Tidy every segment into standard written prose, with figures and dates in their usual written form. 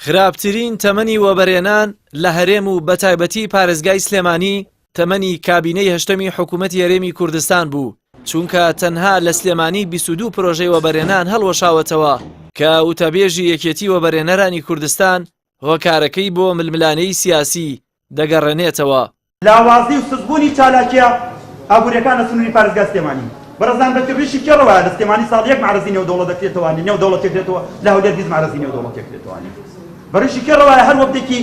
خراپترین تەمەنی وەبەرهێنان لە هەرێم و بەتایبەتی پارێزگای سلێمانی تەمەنی کابینەی هەشتەمی حکوومەتی هەرێمی کوردستان بوو، چونکە تەنها لە سلێمانی 22 پرۆژەی وەبەرهێنان هەڵوەشاوەتەوە کە وتەبێژی یەکێتی وەبەرهێنەرانی کوردستان هۆکارەکەی بۆ ململانێی سیاسی دەگەڕێنێتەوە. لاوازی و سستبوونی چالاکییە ئابوورییەکان لە سنووری پارێزگای سلێمانی. بەڕێزان بە ڕیشی کێ ڕەوایە لە سلێمانی ساڵی یەک مەعرەزی نێودەوڵەت دەکرێتەوە نێودەوڵەتی دەکرێتەوە لە هەولێر 20 مەعرەزی نێودەوڵەتی دەکرێتەوە بە ڕیشی کێ ڕەوایە هەر وەفدێکی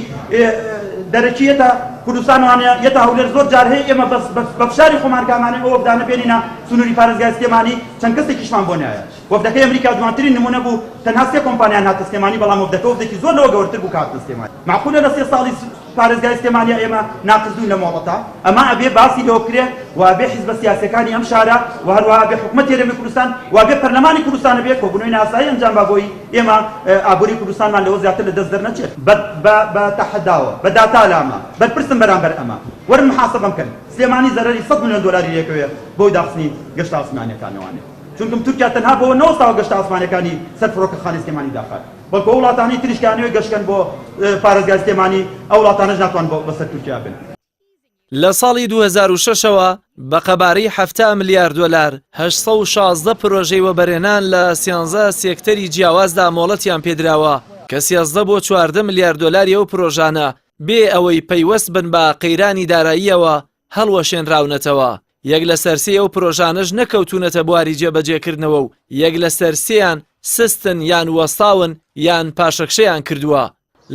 دەرەکی یەتە کوردستانوانە یەتە هەولێر زۆر جار هەیە ئێمە بەس بە فشاری خۆمان کامانە ئەو وەفدانە بێنینە سنووری پارێزگای سلێمانی چەند کەسێکیشمان بۆ نایە وەفدەکەی ئەمریکا جوانترین نمونە بوو تەنها سێ کۆمپانیان هاتە سلێمانی بەڵام وەفدەکە وەفدێکی زۆر لەوە گەورەتر بوو کە هاتنە سلێمانی مەعقولە لە سێ ساڵی پارێزگای سلێمانیا ئێمە ناقس بووین لە مۆڵەتە ئەمە ئەبێ باسی لەوە بکرێ و ئەبێ حیزبە سیاسیەکانی ئەم شارە و هەروەها ئەبێ حکومەتی هەرێمی کوردستان و ئەبێ پەرلەمانی کوردستان ئەبێ کۆبوونەوەی نائاسایی ئەنجام با بۆی ئێمە ئابووری کوردستانمان لەوە زیاتر لە دەست دەرنەچێت. بە بە بە تەحەداوە بە داتا لامە بەرپرسم بەرامبەر ئەمە وەرن محاسەبەم کەن سلێمانی زەرەری سەد ملیۆن دۆلاری لێکەوێ بۆی داخستنی گەشتە ئاسمانیەکانەوانێ چونکم تورکیا تەنها بەوە نەوەستاوە گەشتە ئاسمانیەکانی سەر فڕۆکەخانەی سلێمانی داخات بەڵکو ئەو وڵاتانەی تریش کە ئەیانەوێت گەشت کەن بۆ پارێزگای سلێمانی ئەو وڵاتانەش ناتوان بەسەر تورکیا بن. لە ساڵی 2006 ەوە بە قەبارەی 70 ملیار دۆلار 816 پرۆژەی وەبەرهێنان لە سیانزە سێکتەری جیاوازدا مۆڵەتیان پێدراوە کە 13 بۆ 14 ملیار دۆلاری ئەو پرۆژانە بێ ئەوەی پەیوەست بن بە قەیرانی داراییەوە هەڵوەشێنراونەتەوە، یەک لەسەر سێی ئەو پرۆژانەش نەکەوتوونەتە بواری جێبەجێکردنەوە و یەک لەسەر سێیان سستن یان وەستاون یان پاشەکشەیان کردووە.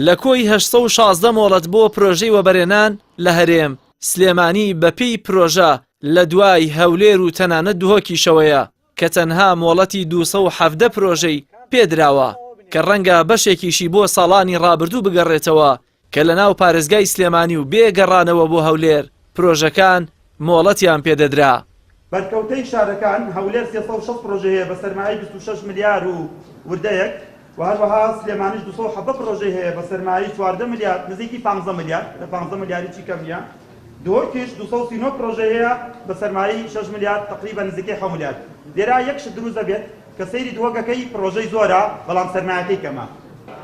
لە کۆی 816 مۆڵەت بۆ پرۆژەی وەبەرهێنان لە هەرێم، سلێمانی بەپێی پرۆژە لە دوای هەولێر و تەنانەت دهۆکیشەوەیە کە تەنها مۆڵەتی 217 پرۆژەی پێدراوە کە ڕەنگە بەشێکیشی بۆ ساڵانی ڕابردوو بگەڕێتەوە کە لە ناو پارێزگای سلێمانی و بێ گەڕانەوە بۆ هەولێر پرۆژەکان مۆڵەتیان پێدەدرا. بەرکەوتەی شارەکان، هەولێر 360 پرۆژەی هەیە بە سەرمایەی 26 ملیار و وردەیەک و هەروەها سلێمانیش 217 پرۆژەی هەیە بە سەرمایەی 14 ملیار نزیکی 15 ملیار لە 15 ملیار هیچی کەم نییە دهۆکیش 239 پرۆژەی هەیە بە سەرمایەی 6 ملیار تەقریبەن نزیکەی 7 ملیار لێرە یەک شت دروست دەبێت کە سەیری دهۆکەکەی پڕۆژەی زۆرە بەڵام سەرمایەکەی کەمە.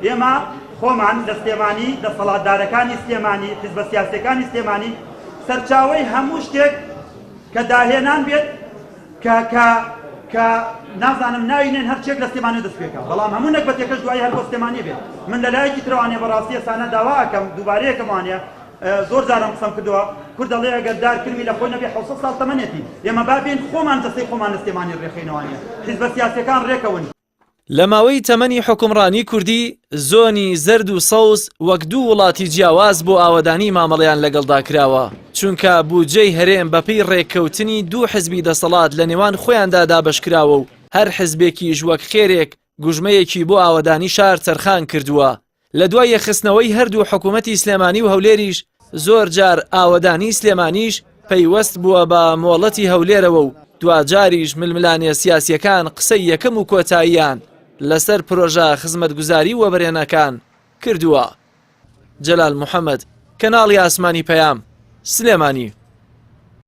ئێمە خۆمان لە سلێمانی، دەسەڵاتدارەکانی سلێمانی، حیزبە سیاسیەکانی سلێمانی سەرچاوەی هەموو شتێک کە داهێنان بێت کە کە کە نازانم ناوی نێن هەرچێک لە سلێمانی دەست پێکا بەڵام هەموو نەگبەتێکەش دوایی هەر بۆ سلێمانی بێت. من لە لایەکی ترەوانێ بەڕاستی ئێسانە داوا ئەکەم دووبارەیەکەموانێ زۆر جار ئەم قسەم کردووە، کورد دەڵێ ئەگەر دار کرمی لە خۆی نەبێ حەوسەد ساڵ تەمەنێتی، ئێمە با بێین خۆمان جەستەی خۆمان لە سلێمانی ڕێکخەینەوانیە، حیزبە سیاسیەکان ڕێکەون. لە ماوەی تەمەنی حوکمڕانی کوردی، زۆنی زەرد و سەوز وەک دوو وڵاتی جیاواز بۆ ئاوەدانی مامەڵەیان لەگەڵدا کراوە، چونکە بودجەی هەرێم بەپێی ڕێککەوتنی دوو حزبی دەسەڵات لە نێوان خۆیاندا دابەشکراوە و هەر حزبێکیش وەک خێرێک گوژمەیەکی بۆ ئاوەدانی شار تەرخان کردووە. لە دوای یەکخستنەوەی هەردوو حکوومەتی سلێمانی و هەولێریش زۆر جار ئاوەدانی سلێمانیش پەیوەست بووە بە مۆڵەتی هەولێرەوە و دواجاریش ململانێ سیاسیەکان قسەی یەکەم و کۆتاییان لەسەر پرۆژە خزمەتگوزاری و وەبەرهێنەکان کردووە. جەلال محەمەد، کەناڵی ئاسمانی پەیام، سلێمانی.